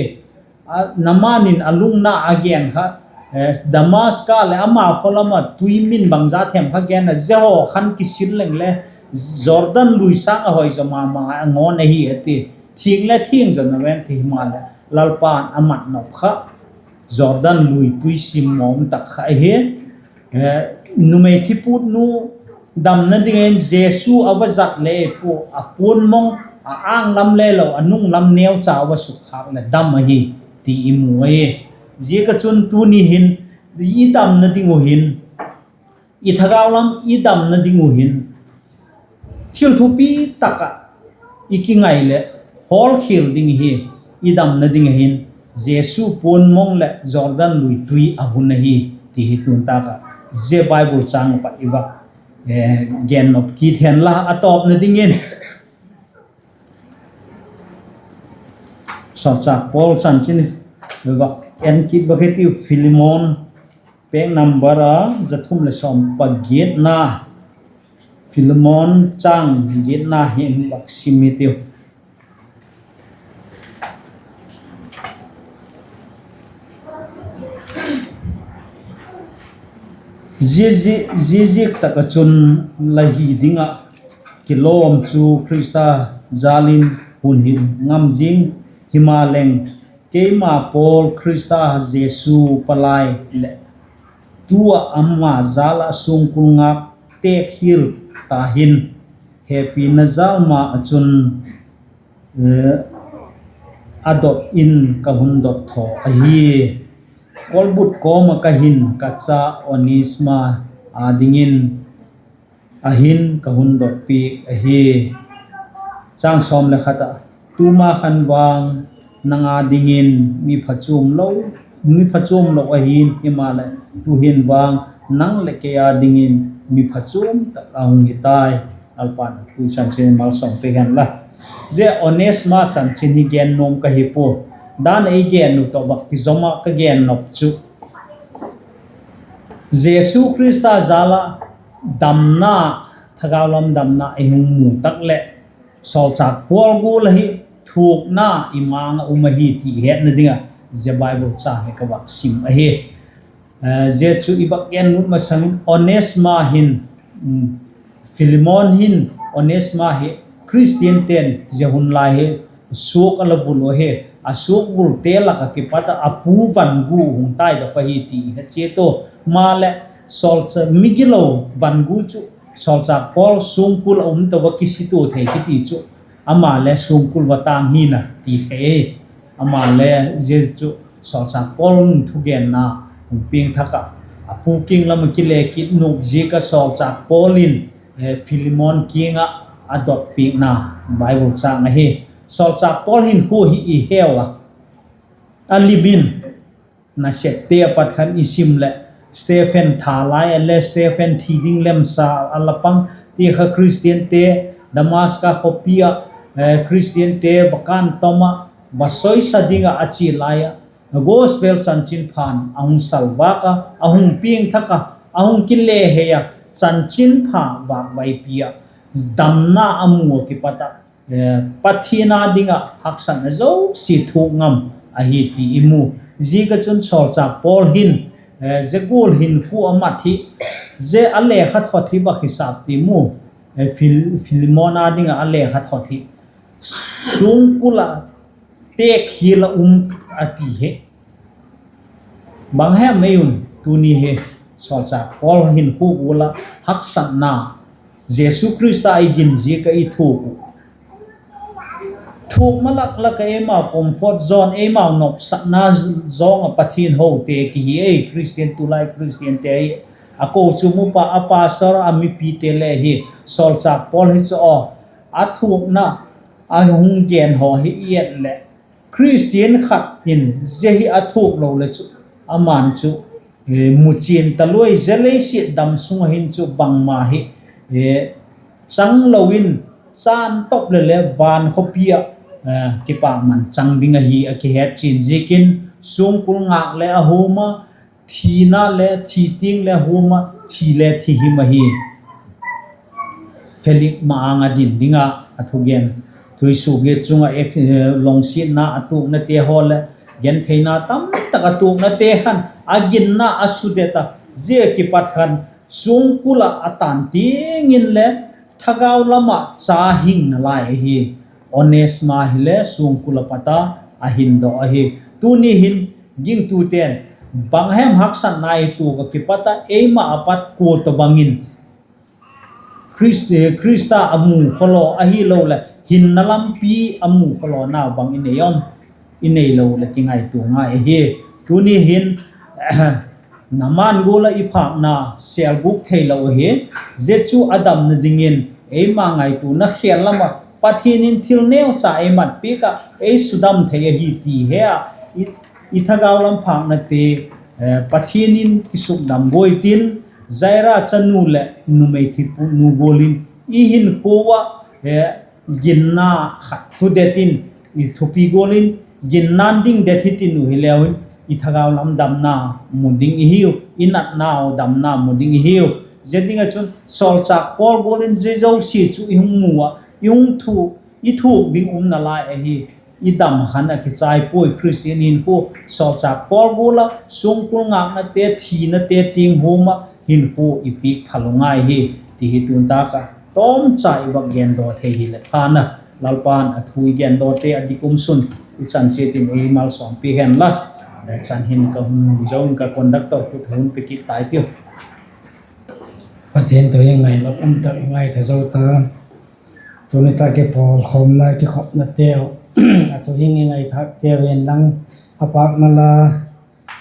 A, Naaman in a lungna a gen kha, eh, Damaska leh ama khaw lam ah tui min bangza them kha gen a, zia haw khan kisil leng le Jordan lui sâng a hoi zaw ma ma a ngawn ahi a ti. Thiang le thiang zaw na ven ti himaleh Lalpa'n a mat nop kha Jordan lui tui sim mawm tak kha ahi. Eh, numei thiputnu damna ding in Jesu a va zat le pua, a puan mong, a âng lam le lo, a nung lam neucha a va sukkhâk leh dam ahi ti i mu ahi. Ziak ah chun tuni hin i damna ding uh hin, i thagau lam i damna ding uh hin, thil thupi tak ah i kingai leh hawlkhial ding hi. I damna ding ahin Jesu puan mong leh Jordan lui tui a hun ahi ti hi tun tâk ah zia Bible châng ah pat i va gennop kit hen la, a tawpna dingin Sawlchâk Paul chanchin va en kit bak hitiu. Philemon, pêk number a za thum leh sawm pagiatna, Philemon châng giatna hi en bak sim hitiu. Zia ziak tak ah chun la hi ding ah kilawm chu Khrista jâl in hun hi ngam zing. Himaleng, keima Paul Khrista Jesu palai leh tu ah ama jâl ah suangkul ngâk têk hial ta hin, hepina jâl ma ah chun a dot in ka hun dot thaw ahi. Kolbut kawm ah ka hin ka cha Onesima â dingin a hin ka hun dot piak ahi. Châng sawm le khat ah, tuma khan vang nang â dingin mi phachuam lo, mi phachuam lo ahi'n, himaleh tu'hin vang nang leh kei â dingin mi phachuam tak a hung hi tai. Lalpa'n a thu chanchin malsawm pe hen la. Zia Onesima chanchin hi gen nuam ka hi pua. Dan ei gen uh tawh vak kizom ah ka gen nop chu, Jesu Khrista jâl ah damna, thagau lam damna ei hung mu tak leh, sawlchâk Paul gual ahi thuakna i mang ah um ahi ti hetna ding ah zia Bible châng hi ka vak sim ahi. Zia chu i vak gen ngut masang in Onesima hin, Philemon hin Onesima hi Khristiante'n zia hun lai hi suak a la vul uh ahi. A suak vulte lak ah kipat ah a pu vangu hung taidok ahi ti i he chiat ua. Maleh, sawlchâk migilo vangu chu sawlchâk Paul suangkul ah um tawh va kisitua thei kiti chu, ama le suangkul va tâng hi'n a ti thei. Ama le zia chu sawlchâk Paul thugenna hung piangthak ah, a pu kiang lam ah kile kit nuam ziak ah sawlchâk Paul in Philemon kiang ah a dot piakna Bible châng ahi. Sawlchâk Paul hinkhua hi i heu a, a lim in, Nasepte a pat khan i sim leh, Stephen that lai a le Stephen thi ding lemsa a la pang ti kha Khristiante, Damaska khawpi ah Khristiante va kân tom ah, va soisa ding ah a chia lai ah, gospel chanchin pha'n a hung salvâk a, a hung piangthak a, a hung kile hei a, chanchin pha vâk vaipi ah damna a mu ah kipat ah, Pathian â ding ah haksatna zosia thuak ngam ahi ti i mu. Ziak ah chun sawlchâk Paul hin zia gual hinkhua a mat hi, zia a lekhathot hi vak hisap ti mu, Philemon â ding ah a lekhathot hi suangkul ah têk hial ah um a ti hi. Bang hem ei un tuni hi sawlchâk Paul hinkhua gual ah haksatna, Jesu Khrista i gin ziak ah i thuak uh, thuak malak lak ah eimau comfort zone, eimau nopsakna zone ah Pathian hote kihi ei, Khristian, tulai Khristiante hi. A kochuam upa, a pastor, a mipite le hi, sawlchâk Paul hi chu aw, a thuakna a hung gen haw hi i et leh, Khristian khat in zia hi a thuak lo leh chu, ama'n chu muchian ta luai, zia leisiat dam sung ah hin chu bangma hi chang lo in, chan top leh le van khawpi ah kipakman chang ding ahi a kihet chian ziakin, suangkul ngâk le a hum a, thina le thi tiang le hum ah, thi le thi him ahi. Felix ma-âng a din ding ah a thugen, tuisuagiat chung ah longsiatna a tuaknate haw leh gentheina tamtak a tuaknate khan a ginna a sudet a, zia kipat khan suangkul ah a tan tiang inle thagau lam ah cha hing nalai ahi. Onesima hile suangkul ah pat a a hindok ahi. Tuni hin gingtute'n bang hem haksatna i tuak ah kipat ah eima a pat kua tawhbang in Khrista a mu khawlaw ahiloleh hinna lampi a mu khawlaw nau bang i nei um, i neilo leh kingaitua ngai ahi. Tuni hin Naaman gual ah i phâkna sêlgûk theilo ahi. Zia chu a damna dingin eima ngaituana khêl lam ah Pathian in thil neucha ei mat piak ah ei sudam thei ahi ti he a, i thagau lam phâknate Pathian in kisukdam guai tin, Jaira chanu leh numei thipunu gual in i hinkhua ah ginna khat thudet in, i thupi gual in ginna'n ding det hitin uh hileu in, i thagau lam damna mu ding i hiu, i natnau damna mu ding i hiu. Zia ding ah chun sawlchâk Paul gual in zia zosia chu i hung mu ah, i thuak ding umna lai ahi. I dam khan a kichai puai, Khristian hinkhua sawlchâk Paul gual ah suangkul ngâknate, thinate tiang hum ah hinkhua i piak phal u ngai hi, ti hi tun tâk ah tawmcha i vak gendaw thei hileh pha'n a, Lalpa'n a thu i gendawte a dik um sun i chan chiat in ei malsawmpiak hen la. Chan hin ka hun zo in ka conductor khut hun pe kit tai tiu. Pathian tawh i ngainop um tak i ngaitha zo ta. Tuni tak kipawlkhawmna kikhopnateu, a thu hing i ngaithâkteu in lang, a pâkna la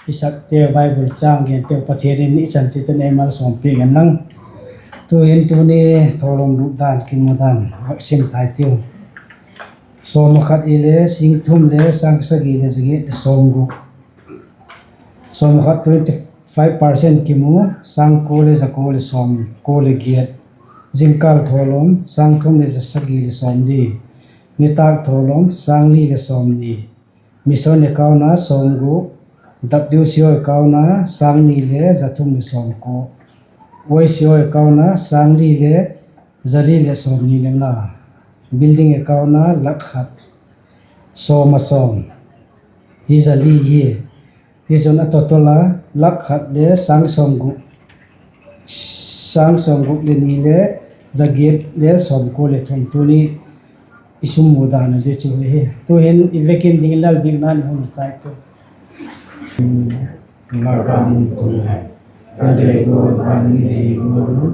i sakteu, Bible châng genteu Pathian in i chan chiat in ei malsawmpiak hen lang. Tu'hin tuni thawlawm lût dan, kimu dan vak sim tai tiu. Sawm a khat hile sîng thum le sâng sagi leh za giat leh sawmguk. Sawm a khat twenty five percent kimu, sâng kua leh za kua leh sawmkua leh giat. Jingkal thawlawm sâng thum leh za sagi leh sawmli. Nitâk thawlawm sâng li leh sawmni. Mission account a sawmguk, W C O account a sâng ni leh za thum leh sawmkua, Y C O account a sâng li leh za li leh sawmni leh nga, building account a lak khat sawm a sawm, hi za li hi. Hichun a total a lak khat leh sâng sawmguk, sâng sawmguk leh ni leh za giat leh sawmkua leh thum tuni i sum mu dan a zia chu hi. Tu'hin i vekin dingin Lal biakna'n i hun chai tiu. La gam tung hen, la dei gual bang in ei guat un,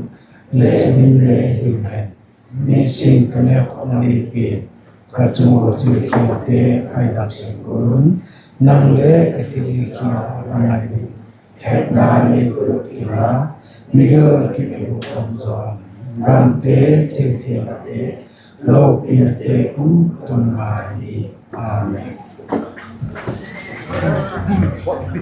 leh min le hiu hen. Nisin ka nêk khawk na lei pen, ka chung ua thil khialte a dam sek gual un, nang le ka thil hi khial a ngai ding thepna nei guat inla, migil kip ei guat tam zaw, gamte, thilthiangte, lopinate kum tun ngai hi. Amen.